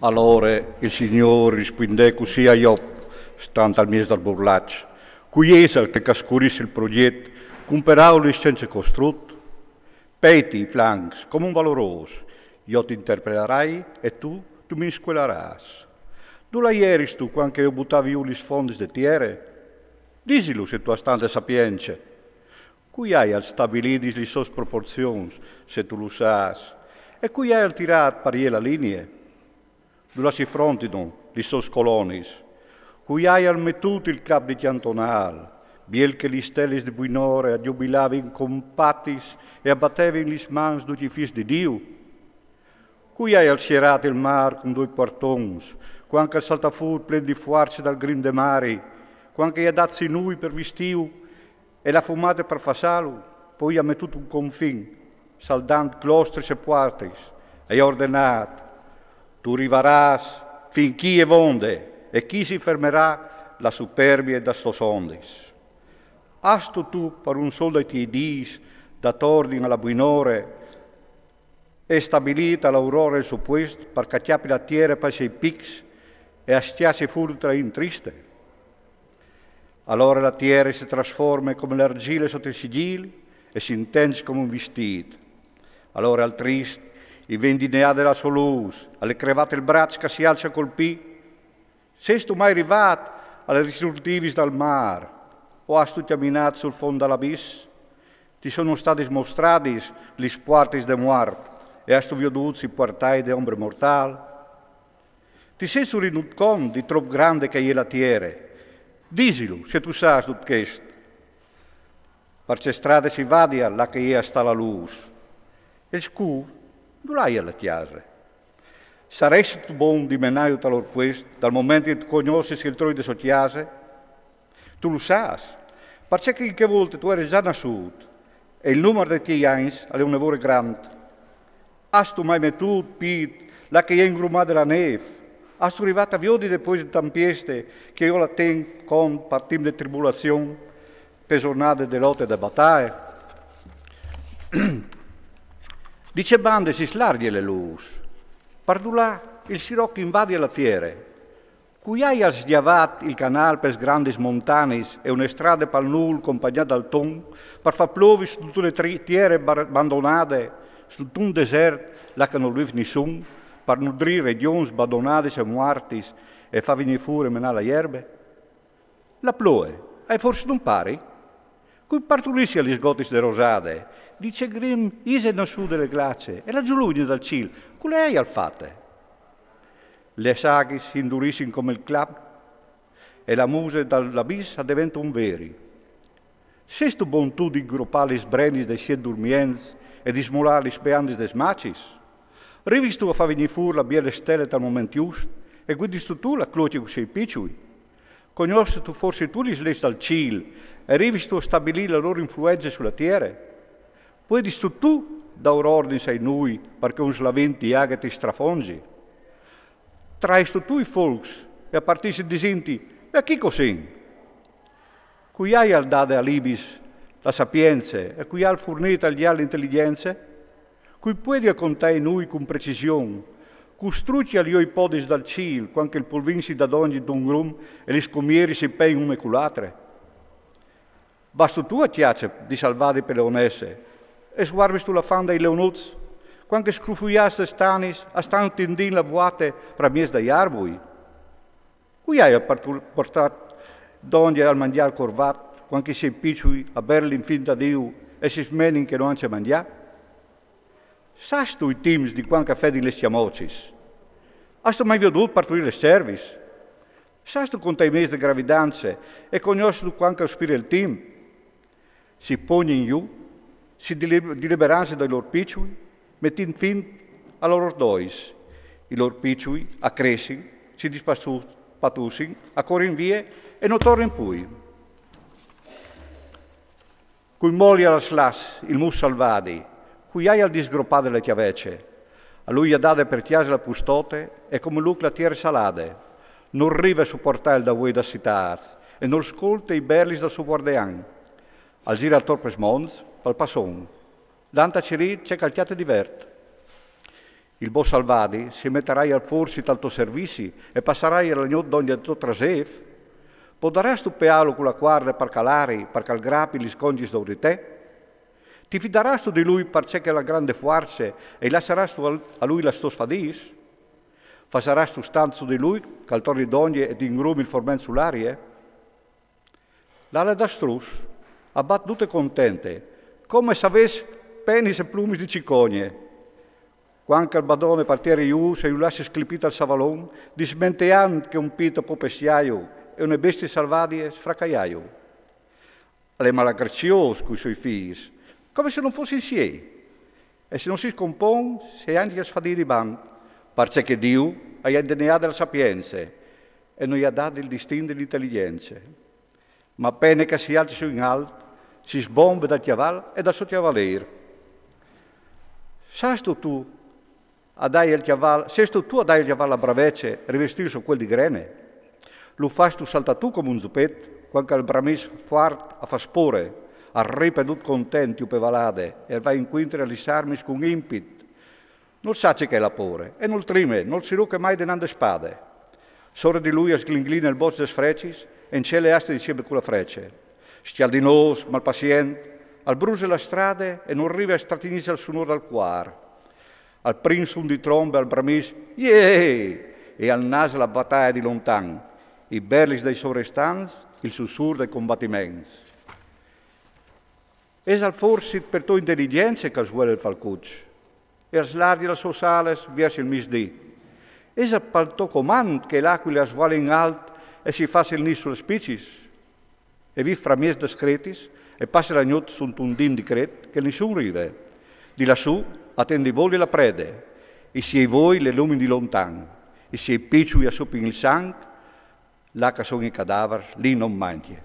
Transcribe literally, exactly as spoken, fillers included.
Alore il Signôr rispuindè cussì a Job, stant al mieç dal burlaç: Cui isal che ch'a scurìs il progjet cun peraulis cence costrut? Peiti i flancs come un valorôs, jo t'interpelarai e tu, tu mi scuelarâs. Dulà jeristu cuant che jo butavi jù lis fondis de tiere? Disilu, se tu âs tante sapience. Cui aial stabilidis lis sôs proporzions, se tu lu sâs? E cui aial tirât par jê la linie? Dulà si frontinon lis sôs colonis? Cui aial metût il clap di cjantonâl, biel che lis stelis di buinore a giobilavin compatis e a batevin lis mans ducj i fîs di Diu? Cui aial sierât il mâr cun doi puartons, cuant che al saltà fûr plen di fuarce dal grim de mari, cuant che i à dât sui nûi par vistîu e la fumate par fasâlu, po i à metût un confin, saldant clostris e puartis, e i à ordenât: Tu rivarâs fin chi e vonde, e chi si fermerà la superbie das tôs ondis? Âstu tu, par un sol dai tiei dîs, dât ordin a la buinore e stabilît a l'aurore il so puest, par che a cjapi la tiere pai siei pics e a scjaci fûr de la int triste? Alore la tiere si trasforme come la argjile sot il sigjîl e si intence come un vistît. Alore al trist i ven di neade la sô lûs, al è crevât il braç che si alce a colpî. Sêstu mai rivât a lis risurtivis dal mâr, o âstu cjaminât sul font dal abis? Ti sono stadis mostradis lis puartis de muart e âstu viodût si puartai de ombre mortâl? Ti sêstu rindût cont di trop grande che e je la tiere? Disilu, se tu sâs dut chest. Par ce strade si vadial là che e je a stâ la lûs? E il scûr, dulà aial la cjase? Saressistu bon di menâju tal lôr puest, dal moment che tu cognossis il troi de sô cjase? Tu lu sâs, parcè che in chê volte tu jeris za nassût, e il numar dai tiei agns al è une vore grant. Âstu mai metût pît là che e je ingrumade la nêf? Âstu rivât a viodi depues de tampieste che jo la ten cont par timp de tribulazion, pe zornade de lote e de bataie? Di ce bande si slargje la lûs? Par dulà il siroc invadie la tiere? Cui aial sgjavât il canâl pes grandis montanis e une strade pal nûl compagnade dal ton, par fâ plovi su dute la tri-, tiere bar-, bandonade, su dut un desert, là che nol vîf nissun, par nudrî regjons bandonadis e muartis e fâ vignî fûr e menâ la jerbe? La ploie, a è forsit un pari? Cui parturissie lis gotis de rosade? Di ce grim ise nassude la glace, e la zulugne dal cîl, cui le aial fate? Lis aghis si indurissin come il clap, e la muse dal abis a devente un veri. Sêstu bon tu di gropâ lis brenis dai siet durmients e di smolâ lis peandis des macis? Rivistu a fâ vignî fûr la biele stele tal moment just, e guidistu tu la clocie cui siei piçui? Cognossistu forsit tu lis leçs dal cîl, e rivistu a stabilî la lôr influence su la tiere? Puedistu tu dâur ordins ai nûi par che un slavint di aghe ti strafonzi? Traistu tu i folcs e a partissin disinti: Ve chi che o sin? Cui aial dade a libis la sapience e cui aial furnît al gjal la inteligjence? Cui puedial contâ ai nûi cun precision? Cui strucje i joi podis dal cîl cuant che il polvin si dadongje intun grum e lis scomieris si pein une cu l'altre? Vâstu tu a cjace di salvadi pe leonesse e sguarbistu la fan dai leonuts, cuant che scrufuiâts des stanis a stan tindint la vuate par mieç dai arbui? Cui aial partu-, puartât dongje al mangjâ al corvat, cuant che i siei piçui a berlin fin da Diu e si smenin che no àn ce mangjâ? Sâstu i timps di cuant che a fedin lis cjamocis? Âstu mai viodût parturî lis cervis? Sâstu contâ i mês de gravidance e cognossistu cuant che a spire il timp? Si pognin jù, si dili-, diliberantsi dai lôr piçui, metint fin a lôr ordois. I lôr piçui a cressin, si dispatussin, a corin vie e no tornin plui. Cui molial al slàs il mus salvadi? Cui aial disgropade la cjavece? A lui i à dade par cjase la pustote e come luc la tiere salade. Nol rive a supuartâ il davuei das citâts e nol scolte i berlis dal so vuardean. Al zire ator pes monts, pal passon, dant a cirî ce che al cjate di vert. Il bos salvadi si metarai al forsit al to servizi e passarai la gnot dongje al to trasêf? Podarâstu peâlu cu la cuarde par che al lari, par che al grapi lis congjis daûr di te? Ti fidarâstu di lui parcè che al à grande fuarce e i lassarâstu al- a lui las tôs fadis? Fasarâstu stanç su di lui che al torni dongje e ti ingrumi il forment su l'arie? L'ale da struç e bat dute contente, come se e ves penis e plumis di cicogne. Cuant che al badone par tiere jù, se ju lassi sclipî tal savalon, dismenteant che un pît e pò pessiâju e une bestie salvadie sfracaiâju. Al è malagraciôs cui siei fîs, come se nol fossin siei. E se no si scompon, se ancje sfadît di bant, parcè che Diu i à deneade la sapience e no i à dât il distint di la inteligjence. Ma a pene che si alce sù in alt, si sbombe dal cjaval e dal so cjavalîr. Sâstu tu a dâi al cjaval, sêstu tu a dâi al cjaval la bravece, rivestît su cuel di grene? Lu fâstu saltâ tu come un zupet, cuant che al bramìs fuart e fâs pôre, al ripe dut content jù pe valade e al va incuintri a lis armis cun impit. Nol sa ce che al à pôre, e nol trime, nol si ruche mai denant de spade. Sore di lui e sglingline il bos des frecis, e incjele aste insieme cu la frece. Scjaldinôs, malpacient, al bruse la strade e nol rive a stratinîsi al sunôr dal cuar. Al prin sun di trombe al bramìs: «Ie!» e al nase la bataie di lontan, i berlis dai sovrestants, il sussûr dai combatiments. Isal forsit pe tô inteligjence che al svuele il falcuç e al slargje las sôs alas viers il misdì? Isal pal to comant che la acuile e svuale in alt e si fâs il nît su las picis? E vîf framieç des cretis e passe la gnot suntun dì di cret che nissun rive. Di lassù e ten di voli la prede, i siei voi le lumin di lontan, i siei piçui a supin il sanc, là che a son i cadavars, li no mancje.